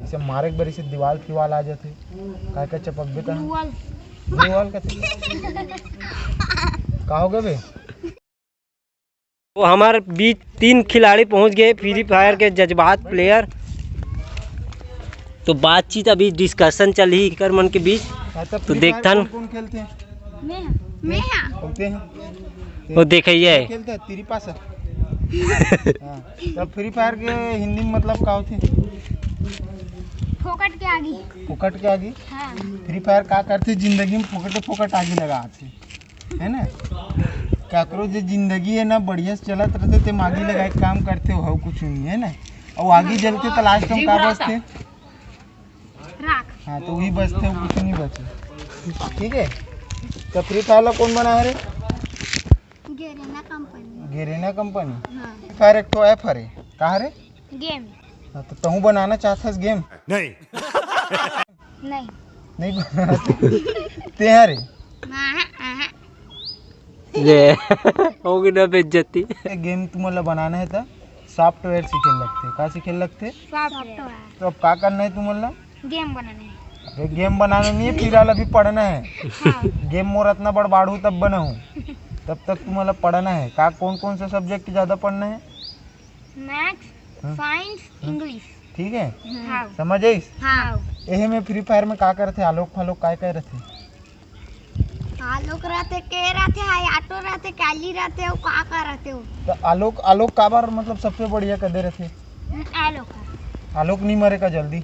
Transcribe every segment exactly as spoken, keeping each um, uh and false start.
से मारे के बेरी से दीवाल फिवाल आ जाथे। काय का चपकबे त? Glue wall. ग्लू वॉल कथे? का हो गे बे? तो हमारे बीच तीन खिलाड़ी पहुंच गए, फ्री फायर के जज्बात प्लेयर। तो बातचीत अभी, डिस्कशन चलही एकर मन के बीच। हाँ, तो तो फ्री फायर देखथन। कौन कौन खेलते हैं? मैं, मैं हाँ। खेलते हैं। वो देखइए। खेलते हैं, तेरी पास है। हाँ, तो फ्री फायर के हिंदी में मतलब का होथे? फोकट के आगी। फोकट के आगी? हाँ। फ्री फायर का करथे? जिंदगी में फोकट फोकट आगी लगाथे, है ना? काकरो जे जिंदगी है ना, बढ़िया से चलत रहथे, ते आगी लगाए के काम करथे, हो कुछ नहीं है ना। और आगी जलथे तो लास्ट में का बचथे? राख। हाँ, तो वही बचथे, कुछ नहीं बचे। ठीक है, तो फ्री फायर ला कौन बनाए रे? Garena company. Garena company? हाँ। फ्री फायर एक ठो ऐप हरे, का हरे? गेम। हाँ, तो तहूँ बनाना चाहत हस गेम? नहीं। नहीं। नहीं बनाना चाहत। ते हरे? हाँ, हाँ। ले, हो गई ना बेइज्जती। ये गेम तुमन ला बनाना है त सॉफ्टवेयर सीखे लगथे। का सीखे लगथे? सॉफ्टवेयर। तो अब का करना है तुमन ला? गेम बनाना है। अबे गेम बनाना नहीं है, फिलहाल अभी पढ़ना है। हाँ। गेम मोर अतना बड़ बाढ़ू तब बनाहूँ। तब तक तुमन ला पढ़ना है। का कौन कौन से सब्जेक्ट ज्यादा पढ़ना है? मैथ्स, हाँ। साइंस, हाँ। इंग्लिश। ठीक है? हाँ। समझ आइस? हाँ। एहे में फ्री फायर में का करथे? आलोक फालोक काय काय रथे? आलोक रथे, के रथे, हायाटो रथे, काली रथे, अउ का का रथे वो? तो आलोक, आलोक काबर मतलब सबसे बढ़िया कदे रथे? हम्म, आलोक। आलोक नहीं मरे का जल्दी?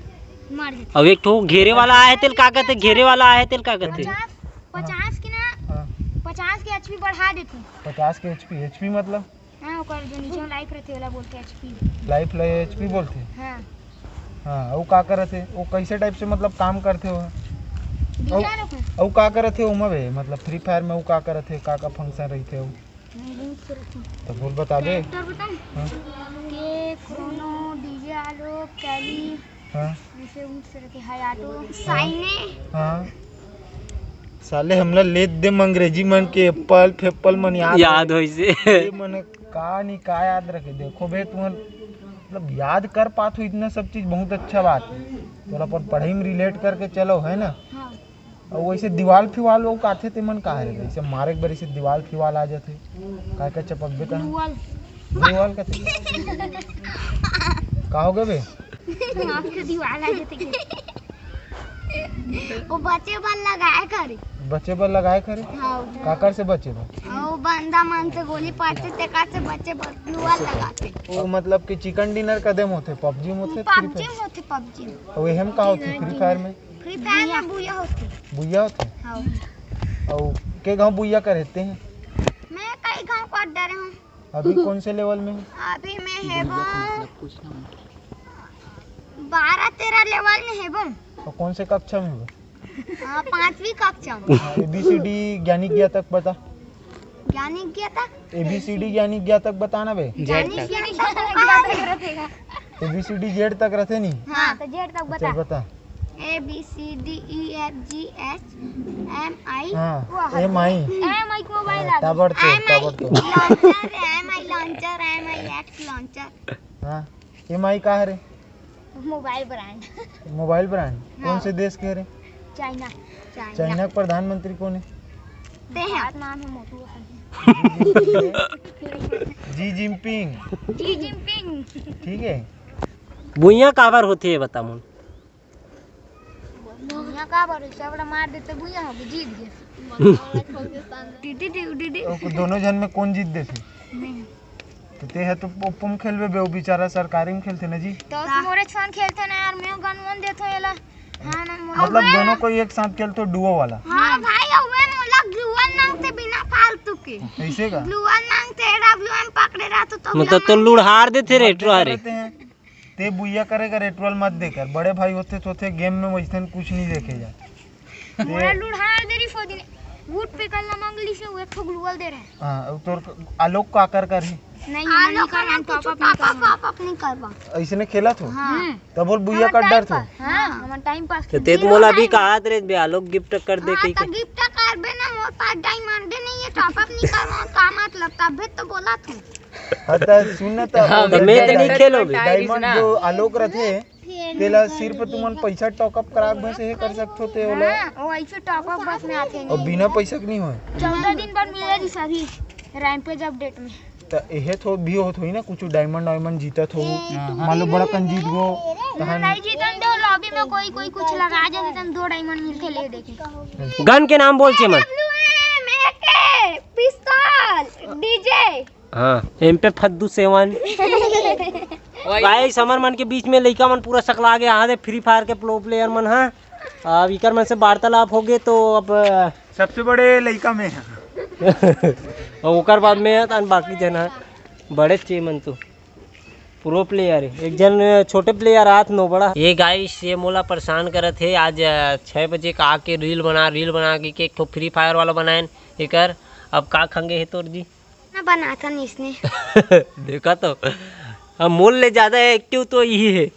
मर जाथे। अब एक ठो घेरे वाला आए तेल का कहते? घेरे वाला आए तेल का कहते? पचास, पचास के ना, हाँ। पचास के एचपी बढ़ा देथे। पचास के एचपी, एचपी मतलब? हाँ, ओकर जो नीचे में लाइफ रथे, ओला बोलथे एचपी। लाइफ ला एचपी बोलथे? हाँ। हाँ, अउ का करत हे? वो कैसे टाइप से मतलब काम करथे वो? अउ, दिया रखो। अउ का करत हे ओमा बे? मतलब फ्री फायर में अउ का करत हे? का का फंक्शन रहिथे वो? नहीं, बहुत करत हे। तो बोल बता बे। कैरेक्टर बताऊं? हाँ। के, क्रोनो, डीजे आलो, कैली, हाँ। जैसे उठ सके, हायाटो, हाँ। साइने। हाँ। साले हमला लेत दे अंग्रेजी मन के एप्पल फेप्पल मन याद याद होइसे। ये मन का नी का याद रखे। देखो बे, तुमन मतलब याद कर पात हो इतना सब चीज, बहुत अच्छा बात है। तोला अपन पढ़ाई में रिलेट करके चलो, है ना? हाँ। अउ वैसे दीवाल फिवाल वो काथे ते मन का हरे, जैसे मारे के बेर से दीवाल फिवाल आ जाथे, काय का चपकबे त? Glue wall. ग्लू वॉल कथे? का हो गे बे? आपके दीवाल आ जाथे के? वो बचे बर लगाए करे। बचे बर लगाए करे? हाँ। काकर से बचे बर? वो बंदा मन से गोली पाड़थे, तेकर से बचे बर ग्लू वॉल लगाथे। वो मतलब कि चिकन डिनर कदे में होथे? पबजी में होथे, फ्री पबजी फायर? में होथे, पबजी में। अउ एहे में का होथे फ्री फायर में? फ्री फायर में बुया होथे। बुया होथे? हाँ। अउ के गांव बुया करे ते हैं? मैं कई गांव कर डरे हूँ। अभी कौन से लेवल में हो? अभी मैं हेबो बारह तेरह लेवल में हेबो। और कौन से कक्षा में हो? हाँ, पांचवी कक्षा में। हाँ, एबीसीडी ज्ञानी ज्ञा तक बता। ज्ञानी ज्ञा तक? एबीसीडी ज्ञानी ज्ञा तक बताना बे। ज्ञानी ज्ञा तक कहाँ है? एबीसीडी जेड तक रथे नी? हाँ, तो जेड तक बता। चल बता। A B C D E F G H M I। हाँ, वो हट एम आई। एम आई को मोबाइल आ गया। ताबड़तोड़, एम आई ताबड़तोड़। लॉन्चर, एम आई लॉन्चर, एम आई एक्स लॉन्चर। हाँ, एम आई का हरे? Mobile brand. Mobile brand? हाँ। कौन से देश के हरे? चाइना। चाइना। चाइना के प्रधानमंत्री कौन है? ते हैं। भारत नाम है मोटू। Xi Jinping. Xi Jinping. ठीक है। बुइयां काबर होथे, ये बता मोला। बुइयां काबर होथे? सबड़ा मार देथे, बुइयां हो गए, जीत गए। TT TT TT. तो दोनों जन में कौन जीत देथे? नहीं। तो ते है तो ओप्पो में खेलबे बे, वो बेचारा सरकारी में खेलथे ना जी। तो मोरे छुआन खेलथे ना यार, मैं गन वन देथो एला। हाँ ना, मोला मतलब दोनों कोई एक साथ खेलथो, डुओ वाला। हाँ भाई, अबे मोला ग्लू वॉल मांगथे बिना फालतू के। ऐसे का? ग्लू वॉल मांगथे, डब्ल्यू एम पकड़े रहथो तो मतलब तो लुढ़ार देथे रे, मत दे टुआरे। करते हैं। ते बुइया करेगा, रेटुअल मत देकर, बड़े भाई होथे तो होथे, गेम में वैसन कुछ नहीं देखे जा। मोला लुढ़ार दे रही फोदी ने, वुड पिकर ला मांग ली से, वो एक ठो ग्लू वॉल दे रहे। हाँ, अब तोर आलोक का कर कर ही। नहीं, हम आलोक नहीं कर, हम टॉप अप नहीं करना। टॉप अप नहीं करवा। ऐसे ने खेला तो? हाँ। हम्म। तब बोल बुइया हमार कर टाइम डर तो। पास। हाँ, हमार टाइम पास तो खेल। ते तो मोला भी कहा रे बे, आलोक गिफ्ट कर दे हाँ, कही तो के। गिफ्ट करबे ना, मोर पास डायमंड नहीं है, टॉप अप नहीं करवा, का मतलब? तबे तो बोला तू। हाँ, तो सुन ना, तो हाँ, वो तो मैं तो नहीं खेलो बे। डायमंड जो आलोक रथे, तेला सिर्फ तुमन पैसा टॉप अप करा के बस ये कर सकथो ते ओला। हाँ, वो ऐसे टॉप अप बस में आथे। और बिना पैसा के नहीं होय। चौदह दिन बाद मिले जी सभी रैंपेज अपडेट में। त एहे थो भी होत होई ना, कुछ डायमंड वायमंड जीतत हो। हाँ, हाँ। मान लो बड़ा कन जीत गो, तहन नहीं जीतन दो, लॉबी में कोई कोई कुछ लगा जाथे, तन दो डायमंड मिलथे, ले देखे। गन के नाम बोल चेमन। डब्ल्यूएम, एके, पिस्तौल, डीजे। हाँ, एम पे फद्दू सेवन। गाइस, हमर मन के बीच में लइका मन पूरा सकला गया। हाँ, दे फ्री फायर के प्रो प्लेयर मन, हाँ। अब इकर मन से वार्तालाप हो गए तो अब सबसे बड़े लइका में है। और ओकर बाद में है, तन बाकी जन है। बड़े चे मन तो प्रो प्लेयर है। एक जन छोटे प्लेयर आत नो बड़ा। ये गाइस, ये मोला परेशान करत हे। आज, अ, छः बजे का आके रील बना, रील बना के एक ठो फ्री फायर वाला बनाएन। एकर अब का खंगे हे तोर जी? ना बनाथन इसने। देखा तो, अब मोल ले ज्यादा एक्टिव तो यही है।